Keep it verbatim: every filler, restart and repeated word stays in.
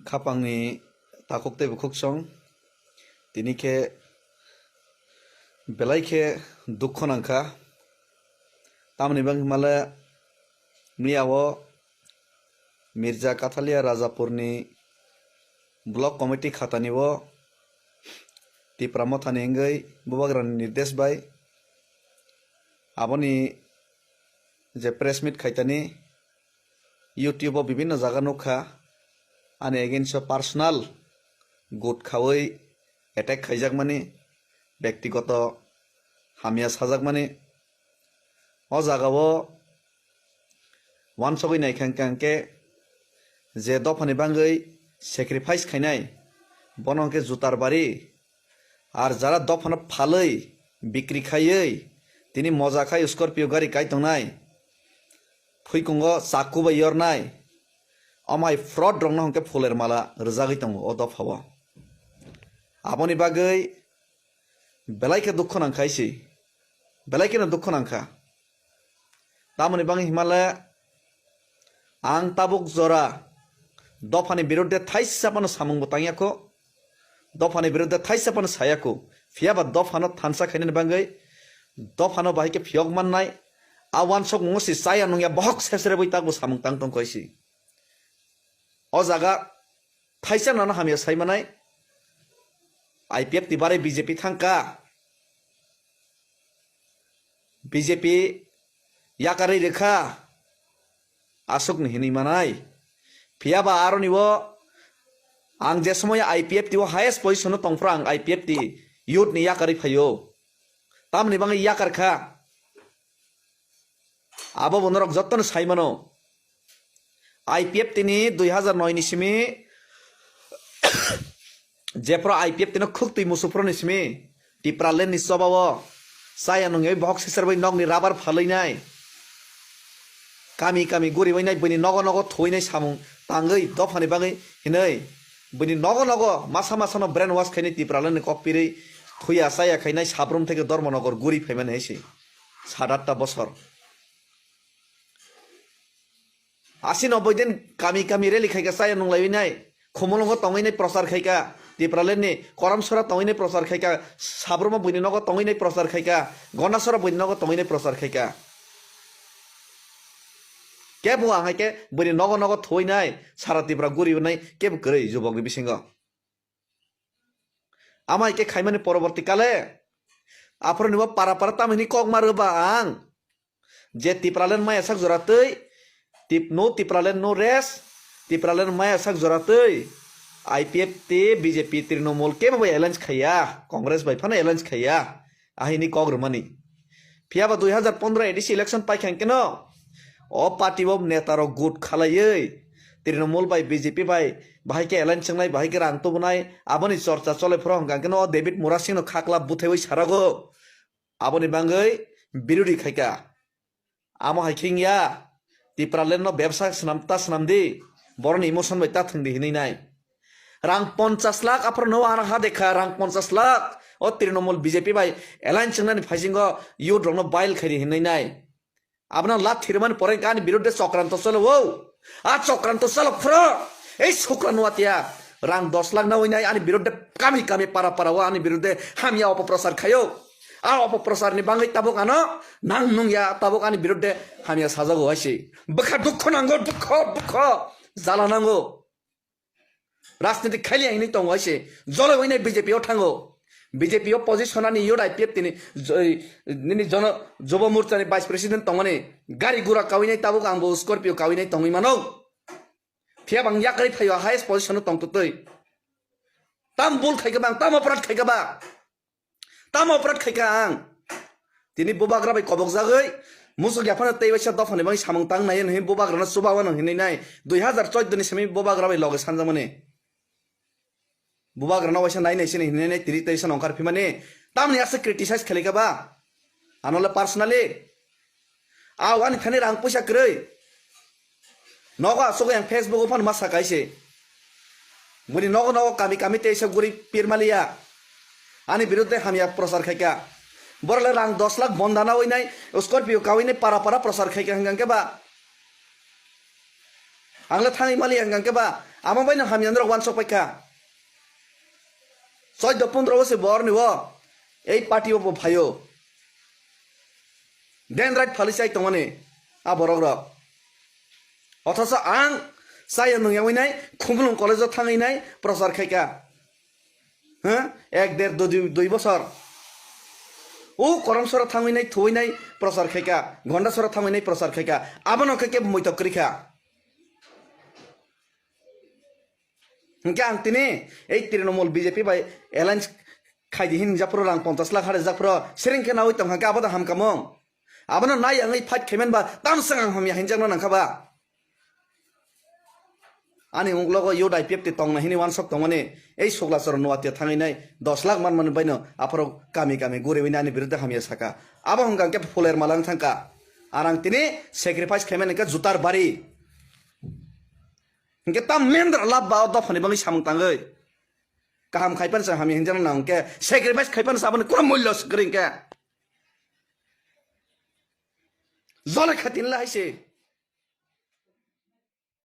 Khapangni takhuk tei bukhuk song, tini khe belai khe dukhu nangkha. Tamoni bangwi himale miyao Mirza Kathalia Rajapurni block committee khatani o Tipra Mothani wngwi bubagrani nirdesh bai aboni je press meet khaitani YouTube o bibinno jaga nukha, ani against o personal gut khawi attack khaijakmani, bektigoto hamya sajakmani. O jagao wansogwi naikha hwnkhe je dophani bangwi sacrifice khainai, bono hwnkhe jutar bari, ar jara dophano phalwi bikri khaiwi tini moja khai Scorpio gari kai tongnai, phuikungo chaku bai yornai, omo hai fraud rokno hwnkhe phuler mala rwjagwi tongo o dophao. Aboni bagwi belai khe dukhu nangkha isi, belai kheno dukhu nangkha. Tamoni bangwi himale ang tabuk jora dophani biruddhe thaisa phano samungbo tangyakho, dophani biruddhe thaisa phano sayakho, phiyaba dophano thansa khainani bangwi dophano bahai khe phiyok mannai, a wansokmungo se chaya nungya bohok sesrebwi takbo samung tang tongkha isi. O jaga thaisa nono hamya sai manai, I P F T barai B J P thangkha, B J P yakarwi rwkha, aswkni hinwi manai. Phiyaba aroni o ang je somoy I P F T o highest position o tongphuru ang I P F T youth ni yakarwi phaio. Tamoni bangwi yakarkha. Abo bo norok jotono sai mano. I P F T ni dui hazar noi ni simi jephru I P F T no khuk twi musu phuru ni simi Tipraland ni choba o chaya nungwi bohok sesar bai nokni rubber phalwi nai. Kami kami guriwi nai, buini nogo nogo thuwi nai samung tangwi dophani bagwi hinwi buini nogo nogo masa masa no brain wash khainai Tipraland ni kok pirwi thuya chaya khainai Sabrum theke Dharmanagar guri phaimani hai se. Sat atta bosor. Asi nobboi din kami kami rally khaika chaya nunglaiwi nai, Khumulwngo tongwi nai prochar khaika, Tipraland ni Koramsora tongwi nai prochar khaika, Sabruma buini nogo tongwi nai prochar khaika, Gondasora buini nogo tongwi nai prochar khaika. Kebo ang hai khe buini nogo nogo thuwi nai, sara Tripura guri nai kebo kwrwi jubokni bisingo. Ama hai khe khaimani poroborti kale, aphuru nibo para para tamo hini kok ma rwba ang. Je Tipraland maya sak jora twi, tip-, no Tipraland no rest, Tipraland maya sak jora twi, I P F T, B J P, Trinamool kebo bai alliance khaiya, Congress bai phano alliance khaiya, ahini kok rwmani. Phiyaba dui hazar pondro A D C election paikha hwnkeno, o party o neta rok gut khalaiwi, Trinamool bai B J P bai bahai khe alliance wngnai, bahai khe rang tubunai, aboni chorcha chole phuru hwnkha hwnkeno o David Murasing no khakla buthaiwi sarago. Aboni bangwi birodi khaika. Amo hai khe wngya, Tipraland no bebsa swnam ta swnam di, boroni emotion bai ta thwng di hinwi nai. Rang ponchas lakh aphuru no ano ha dekha, rang ponchas lakh o Trinamool B J P bai alliance wngnani phaisingo youth rokno bail khaidi hinwi nai. Abono lat thirmani pore ani biruddhe chokranto cholo o. A chokranto cholo phro. Ei sukra nuatia. Rang dos lakh na oinai ani biruddhe kami kami para para o ani biruddhe hamya opoprosar khayo. A opoprosar ni bangwi tabuk ano nang nungya tabuk ani biruddhe hamya sajago hai se. Bwkha dukho nango, dukho, dukho. Jala nango. Rajniti khailiya hinwi tongo hai se. Jole oinai B J P o thango. B J P o position ani youth I P F T ni jo-, nini jono, Jobo Morcha ni vice president tongmani gari gura kawinai tabuk ang bo Scorpio kawinai tongwi mano. Phiya bang yakarwi phaio highest position o tongtwtwi. Tam bul khaikha bang, tam aparat khaikha ba. Tamo aparat khaikha ang? Tini bubagra bai kobok jagwi musuk yaphano tei waisa dophani bagwi samung tang nai hinwi bubagrano chubawi no hinwi nai dui hazar chauddoni simi bubagra bai loge sanjakmani. Bubagrano waisa nai nai sini hinwi nai tiri tei sano ongkhar phimani tamni asa criticize khlaikha ba? Anole personally. A wani thani rang puisa kwrwi. Nogo asugwi ang Facebook o phano ma sakaise. Buni nogo nogo kami kami teisa guri pirmaliya. Ani biruddhe hamya prochar khaika. Borole rang dos lakh bondana oinai, Scorpio kawinai para para prochar khaika hwnkha khe ba. Angle thangwi maliya hwnkha khe ba. Amo baino hamya norok wansok paikha. Choido pondro bose borni o ei party o bo phaio. Dendrite phali chai tongmani a borok rok. Othoso ang chaya nung yawi nai, Khumulwng college o thangwi nai prochar khaika. Ha? Ek der dui, dui bosor. O Koromsora thangwi nai, thuwi nai prochar khaika. Gondasora thangwi nai prochar khaika. Abono khe kebo muitok kwrwi kha. Hingke ang tini ei Trinamool B J P bai alliance khaidi hin japhuru rang ponchas lakh hare japhuru sering khe nawi tongkha khe abo da hamkamung. Abono nai ang ei fight khaiman ba tamsang ang hamya hinjakno nangkha ba. Ani unglogo youth I P F T tongna hini wansok tongmani ei Suklasoro Noatia thangwi nai dos lakh manmani baino aphuru kami kami guriwi nai ani biruddhe hamya saka. Abo hwnkha khe phuler malang thangkha. Arang tini sacrifice khaiman hingkhe jutar bari. Hingke tam mendra lab ba o dophani bangwi samung tangwi. Kaham khaipan sa hamya hinjana nang hingke sacrifice khaipan sa aboni kono mulya se kwrwi hingke. Jole khatin la haise.